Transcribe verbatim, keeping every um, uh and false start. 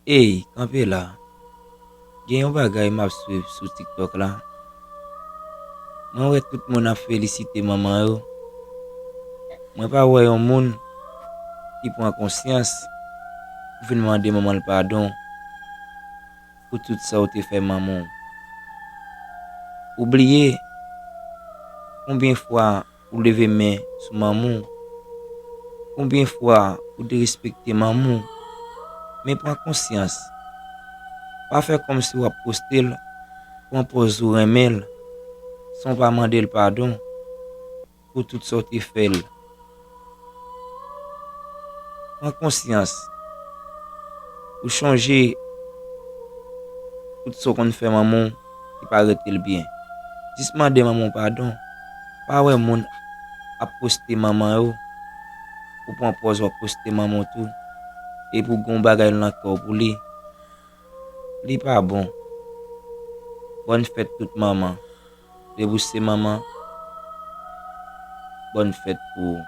Ey, kanpe la. Gen yon bagay m ap swiv sou TikTok la. Mwen wè tout moun ap felisite manman yo. Mwen pa wè yon moun ki pran konsyans pou vin mande manman l padon pou tout sa w te fè manman w. Ou bliye konbyen fwa ou leve men sou manman w? Konbyen fwa ou derespekte manman w? Men pran konsyans. Pa fè kòmsi w ap poste l, pran pòz ou renmen l, san w pa mande l padon pou tout sa w te fè l. Pran konsyans. Ou chonje tout sa w konn fè manman w ki pa rete l byen. Jis mande manman w padon. Pa wè moun ap poste manman yo, ou pran pòz w ap poste manman w tou, epi w gen yon bagay nan kè w pou li. Li pa bon. Bòn fèt tout manman. Depi w se manman, bòn fèt pou ou.